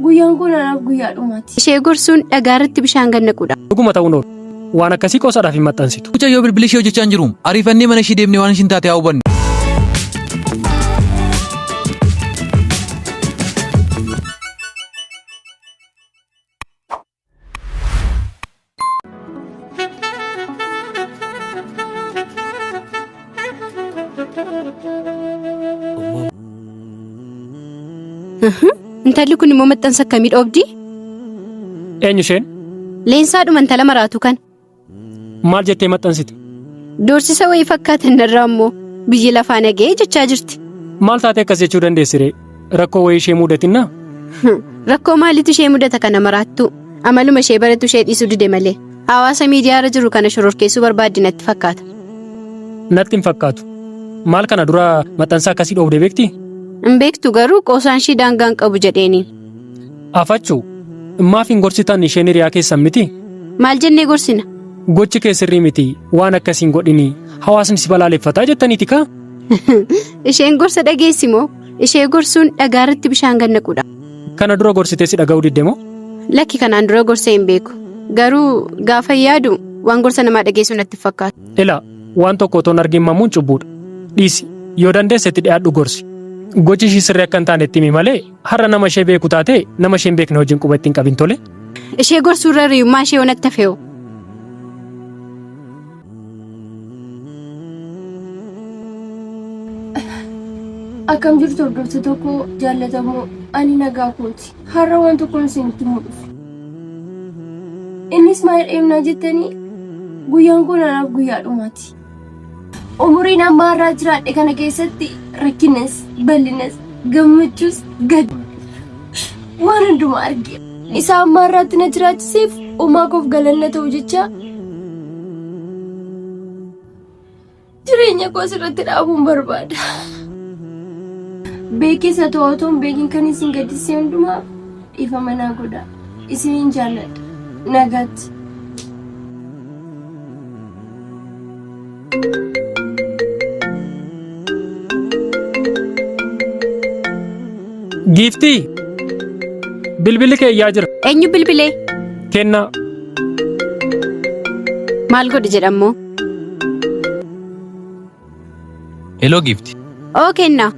Guyyaan kun anaaf guyyaa dhumaati. Ishee gorsuun dhagaa irratti bishaan gad naquudha. Dhuguma ta'uun oolu. Waan akkasii qoosaadhaaf hin maxxansitu. Mucayyoo bilbilli ishee hojjechaa hin jiru. Ariifannee mana ishee deemnee waan ishiin taate haa hubannu. Intalli kun immoo maxxansa akkamii dhoobdi? Eenyu isheen? Leensaadhuma intala maraatu kana. Maal jettee maxxansite? Doorsisa wayii fakkaatan narraa immoo biyyi lafaa naga'ee jechaa jirti. Maal taatee akkas jechuu dandeessire? Rakkoo wayii ishee mudatinnaa? Rakkoo maaliitu ishee mudata kana maraattu? Amaluma ishee baratu ishee dhiisuu dide malee. Hawaasa miidiyaa irra jiru kana shororkeessuu barbaaddi natti fakkaata. Natti hin fakkaatu. Maal kana dura maxxansa akkasii dhoobdee beektii? Hin beektu garuu qoosaan ishii daangaa hin qabu jedheeni. Afachuu maaf hin gorsitan isheen hiriyaa keessan miti? Maal jennee gorsina? Gochi kee sirrii miti waan akkasii hin godhini hawaasni si balaaleffataa jettaniiti kaa? Isheen gorsa dhageessi moo? Ishee gorsuun dhagaa irratti bishaan gad naquudha. Kana dura gorsitee si dhaga'uu didde moo? Lakki kanaan dura gorsee hin beeku. Garuu gaafa yaadu waan gorsa namaa dhageessu natti hin fakkaatu. Ilaa waan tokko otoo hin argin mamuun cubbuudha. Dhiisi yoo dandeesse itti dhiyaadhu gorsi. Gochi ishii sirrii akka hin taane itti himi malee har'a nama ishee beeku taate nama ishee hin beekne wajjin quba itti hin qabin tole. Ishee gorsuu irra hiriyummaa ishee yoo natti hafee'u. Akkam jirtu hordoftoota koo jaallatamoo ani nagaa kooti. Har'a waan tokkoon isinitti himuu dhufe. Innis maal dheemnaa jettanii guyyaan kun anaaf guyyaa dhumaati. Umuriin amma har'aa jiraadhe kana keessatti rakkinas, bal'inas, gammachuus, gad waan hundumaa arge. Isa amma har'aatti na jiraachiseef uumaa koof galanna ta'u jecha jireenya koo asirratti dhaabuun barbaada. Beekis haa ta'u otoo hin beekin kan isin gaddisee hundumaa dhiifama naa godhaa. Isiniin jaalladha. Nagaatti. Giiftii! Bilbilli kee iyyaa jira. Eenyu bilbilee? Kennaa. Maal godhi jedhammoo? Heloo giifti. Oo kennaa.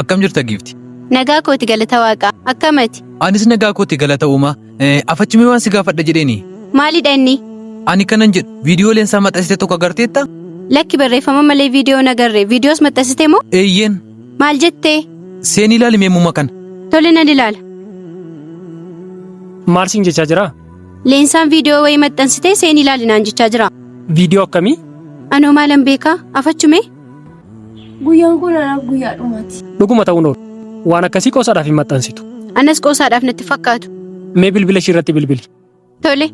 Akkam jirta giifti? Nagaa kooti galata waaqaa. Akkamati? Anis nagaa kooti galata uumaa. Afachumee waan si gaafadha jedheeni. Maalidha inni? Ani kanan jedhu viidiyoo leensaa maxxansite tokko agarteetta? Lakki barreeffama malee viidiyoo hin agarre. Viidiyoos maxxansite moo? Eeyyeen. Maal jettee? Seenii ilaali mee muma kana. Tole nan ilaala. Maal siin jechaa jiraa? Leensaan viidiyoo wayii maxxansitee seenii ilaali naan jechaa jira. Viidiyoo akkamii? Anoo maalan beekaa? Afachume? Guyyaan kun anaaf guyyaa dhumaati. Dhuguma ta'uun oolu. Waan akkasii qoosaadhaaf hin maxxansitu. Anas qoosaadhaaf natti fakkaatu. Mee bilbila ishii irratti bilbili. Tole.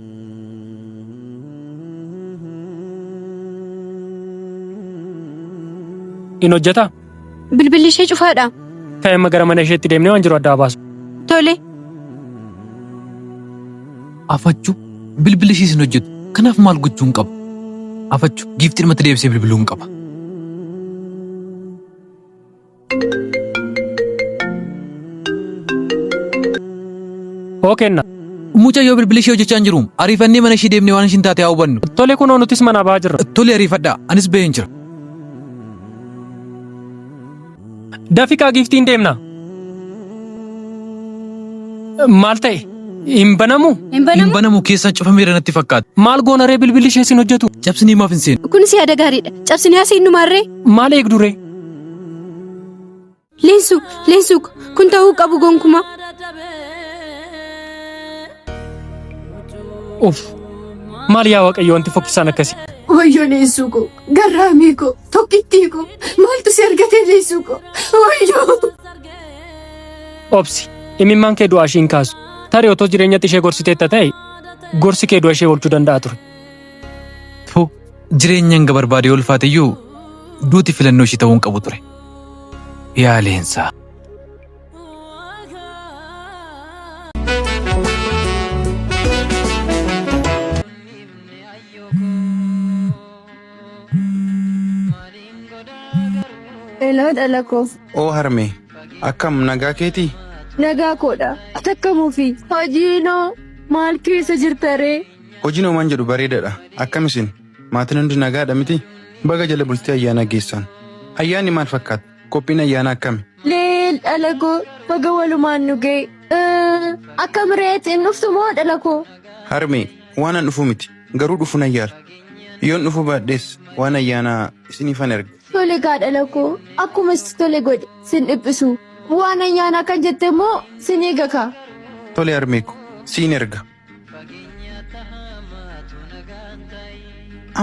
In hojjetaa? Bilbilli ishee cufaadha. Ka'e amma gara mana isheetti deemnee waan jiru adda baasu. Tole. Afachu bilbilli ishiis hin hojjetu. Kanaaf maal gochuun qaba? Afachu giiftii dhumatti deebisee bilbiluun qaba. Hoo kenna. Mucayyoo bilbilli ishee hojjechaa hin jiru. Ariifannee mana ishee deemnee waan ishiin taate haa hubannu. Tole kunoo nutis manaa ba'aa jirra. Tole ariifadhaa. Anis baheen jira. Dafiqaa giiftiin deemna. Maal ta'e? Hin banamu? Hin Hin banamu? banamu keessaan cufameera natti fakkaata. Maal goona ree bilbilli ishee sin hojjetu? Cabsinee maaf hin seenu? Kunis yaada gaariidha. Cabsinee asii innumaarree? Maal eegdu ree? Leensu, Leensu, kun ta'uu qabu gonkumaa. Uff! Maal yaa Waaqayyo wanti fokkisaan akkasii? Wayyoo Leensuu koo, garraamii koo, tokkittii koo, maaltu si argatee Leensuu koo? Wayyoo! Obsi, imimmaan kee du'aa ishii hin kaasu. Tarii otoo jireenyatti ishee gorsiteetta ta'e, gorsi kee du'a ishee oolchuu danda'a ture. Fu jireenya hanga barbaade yoo ulfaate iyyuu duuti filannoo ishii ta'uu hin qabu ture. Yaa Leensaa. Eloo dhala koo. Oo harmee, akkam nagaa keetii? Nagaa koodha. Atakkamuufi. Hojiinoo maal keessa jirta ree? Hojiin homaan jedhu bareedaadha. Akkam isin? Maatiin hundi nagaadha miti? Baga jala bultii ayyaanaa geessan. Ayyaanni maal fakkaata? Qophiin ayyaanaa akkami? Leel dhala koo baga walumaan nu ga'e. Akkam reet hin dhuftu moo dhala koo? Harmee, waan an dhufu miti. Garuu dhufu nan yaala. Yoon dhufuu baadhes waan ayyaanaa isiniifan erga. Tole gaa dhala koo akkuma sitti tole godhi sin dhiphisu. Waan ayyaanaa kan jette immoo sin eega kaa. Tole harmee ko, siin erga.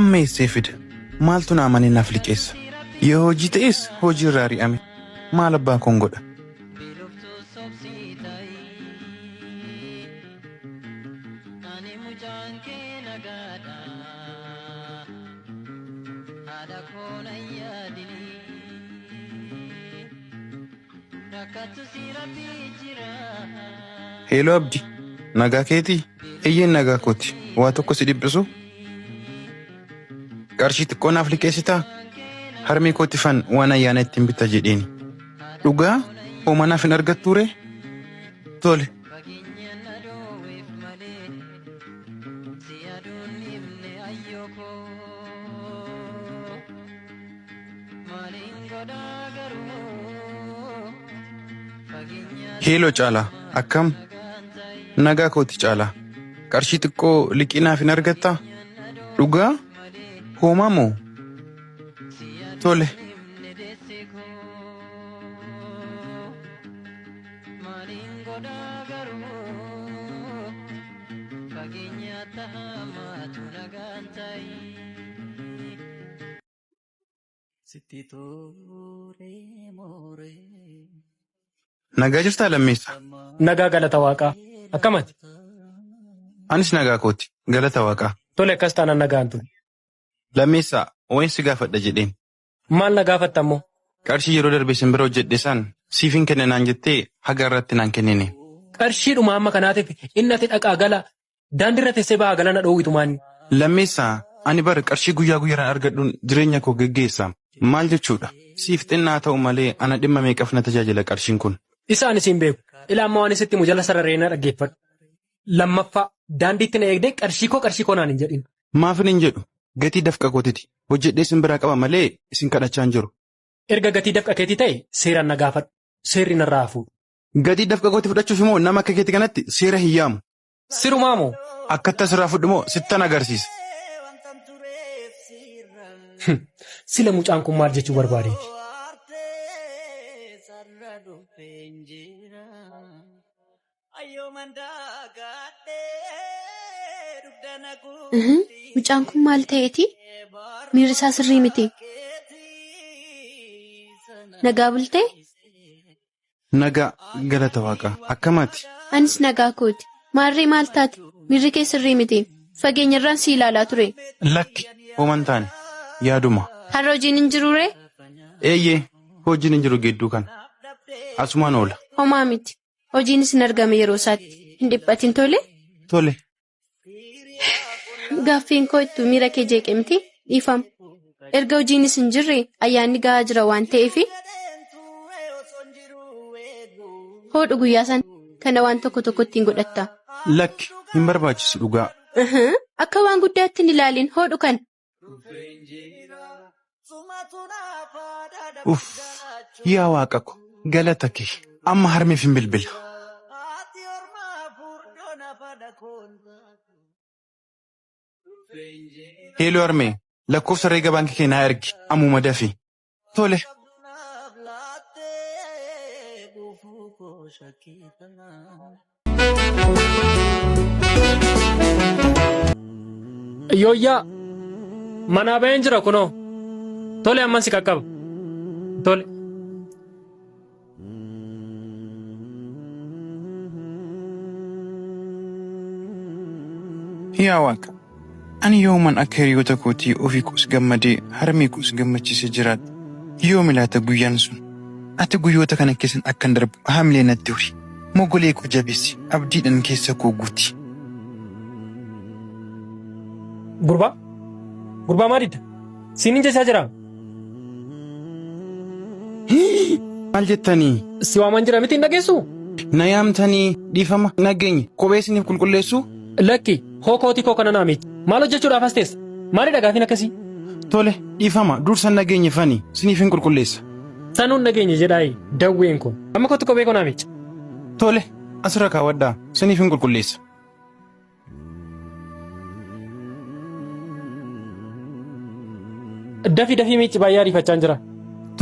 Amma eessee fida? Maaltu na amanee naaf liqeessa? Yoo hojii ta'es hojii irraa ari'ame. Maal abbaa koon godha? Heeloo Abdi, nagaa keetii? Eeyyeen nagaa kooti. Waa tokko si dhiphisu? Qarshii xiqqoo naaf liqeessitaa? Harmee kootifan waan ayyaana ittiin bita jedheeni. Dhugaa homaa naaf hin argattuu ree? Tole. Heeloo Caalaa, akkam? Nagaa kooti Caalaa. Qarshii xiqqoo liqii naaf hin argattaa? Dhugaa? Hoomaa moo? Tole. Nagaa jirtaa Lammeessa? Nagaa galata waaqaa. Akkam ati? Anis nagaa kooti. Galata waaqaa. Tole akkas taanaan nagaan turi. Lammeessaa, wayin si gaafadha jedheen. Maal na gaafatta immoo? Qarshii yeroo darbe isin bira hojjedhe san siifin kenna naan jettee haga irratti naan kennine. Qarshiidhuma amma kanaatiif inni ati dhaqaa gala daandiirra teessee ba'aa gala na dhoowwitu maanni. Lammeessaa, ani bar qarshii guyyaa guyyaadhaan argadhuun jireenya koo geggeessa. Maal jechuudha? Siif xinnaa ta'u malee ana dhimma meeqaf na tajaajila qarshiin kun? Isa ani siin beeku. Ilaa amma waan isitti himu jala sararee na dhaggeeffadhu. Lammaffaa daandiitti na eegdee qarshii koo qarshii koo naan hin jedhin. Maafin hin jedhu? Gatii dafqa kootiti. Hojjedhee isin biraa qaba malee isin kadhachaa hin jiru. Erga gatii dafqa keetii ta'e seeraan na gaafadhu. Seerri narraa haa fuudhu. Gatii dafqa kooti fudhachuuf immoo nama akka keetii kanatti seera hin yaamu. Sirumaa moo? Akkatti asirraa fudhu moo sittan agarsiisa. Sila mucaan kun maal jechuu barbaadeeti? Mucaan kun maal ta'eeti? Miirri isaa sirrii miti. Nagaa bultee? Nagaa galata waaqaa. Akkam ati? Anis nagaa kooti. Maarree maal taate? Miirri kee sirrii miti. Fageenyarraan si ilaalaa ture. Lakki homaa hin taane. Yaaduma. Har'a hojiin hin jiruuree? Eeyyee hojiin hin jiru gidduu kana. Asumaan oola. Homaa miti. Hojiinis hin argame yeroo isaatti. Hin dhiphatin tole? Tole. Gaaffiin koo ittuu miira kee jeeqe miti? Dhiifama. Erga hojiinis hin jirre ayyaanni gahaa jira waan ta'eef hodhu guyyaa san kana waan tokko tokko ittiin godhatta. Lakki hin barbaachisu dhugaa. Akka waan guddaatti hin ilaalin hodhu kana. Uff yaa waaqa ko galata kee amma harmeef hin bilbila. Heeloo harmee lakkoofsa herreega baankii kee naa ergi ammuma dafi. Tole. Yooyyaa manaa baheen jira kunoo. Tole amman si qaqqaba. Tole. Yaa Waaqa, ani yooman akka hiriyoota kootii ofii koos gammadee harmee koos gammachiisee jiraadha. Yoomi laata guyyaan sun? Ati guyyoota kana keessan akkan darbu hamilee natti hori. Mogolee koo jabeessi, abdiidhaan keessa koo guuti. Gurbaa? Gurbaa maa didda? Siin hin jechaa jiraa? Maal jettanii? Si waaman jira miti hin dhageessuu? Na yaamtanii dhiifama nageenye kophee isiniif qulqulleessuu? Lakki hoo kootii koo kana naa miici. Maal hojjechuudhaaf as teessa? Maalidha gaafiin akkasii? Tole dhiifama dursa nageenye fani isiniif hin qulqulleessa. Sanuun nageenye jedhaayi dawween kun. Amma kottu kophee koo naa miici. Tole asirra kaawwadhaa isiniif hin qulqulleessa. Dafii dafii miici baay'ee ariifachaan jira.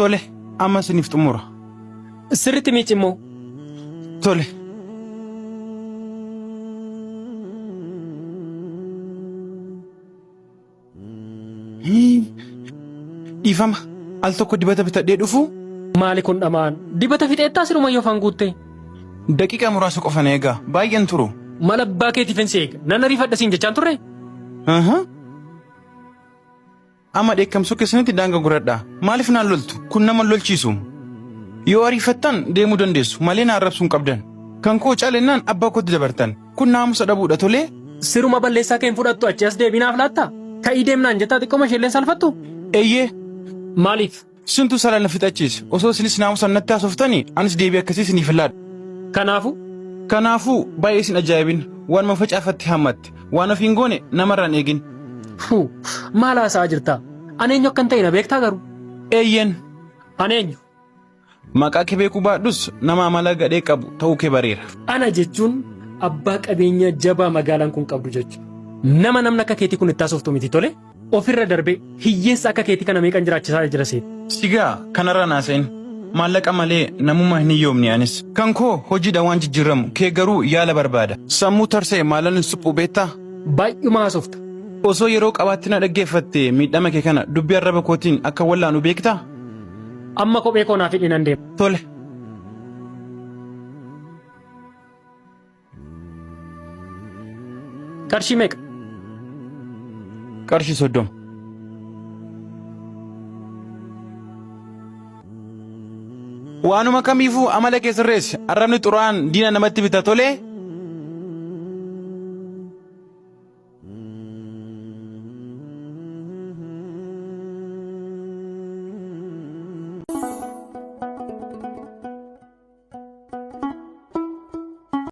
Tole amma isiniif xumura. Sirriitti miici immoo. Tole. Dhiifama al tokko dibata bitadhee dhufu Maali kun dhamaan? Dibata fixeettaa sirumayyuu afaan guuttee? daqiiqaa muraasa qofa na eegaa baay'een turu. Mala abbaa keetiifin si eega. Nan ariifadha siin jechaan turre? Aha. Amma dheekkamsuu keessanitti daanga guradhaa. Maaliif naan loltu? Kun nama hin lolchiisu. Yoo ariifattan deemuu dandeessu malee na arrabsuu hin qabdan. Kan koo caalennaan abbaa kootti dabartan. Kun naamusa dhabuudha tolee? Siruma balleessaa kee hin fudhattu achi as deebiinaaf laatta? Ka'ii deemnaan jettaa xiqqooma isheelleen salphattu? Eeyyee Maaliif? Sintu sala na fixachiise. Osoo isinis naamusa natti haasoftanii anis deebii akkasii isiniif hin laadhu. Kanaafuu Kanaafuu baay'ee isin ajaa'ibin. Waanuma facaafatte hammatte. Waan ofii hin goone namarraa hin eegin. Fuu maal haasa'aa jirta? Ani eenyu akkan ta'e na beektaa garuu? Eeyyeen Ani eenyu? Maqaa kee beekuu baadhus nama amala gadhee qabu ta'uu kee bareera. Ana jechuun abbaa qabeenyaa jabaa magaalaan kun qabdu jechuudha. Nama namni akka keetii kun itti haasoftu miti tole? Ofirra darbee hiyyeessa akka keetii kana meeqan jiraachisaa jira seet. Sigaa kanarraa naasa'in. Maallaqa malee namummaa hin hiyyoomne anis. Kan koo hojiidha waan jijjiiramu kee garuu yaala barbaada. Sammuu tarsa'e maalan hin suphu beektaa? Baay'uma haasofta. Osoo yeroo qabaatti na dhaggeeffatte miidhama kee kana dubbii arraba kootiin akka wallaanu beektaa? Amma kophee koo naaf hidhi nan deema. Tole. Qarshii meeqa? Qarshii 30. Waanuma kamiifuu amala kee sirreessi. Arrabni xuraa'aan diina namatti bita tolee?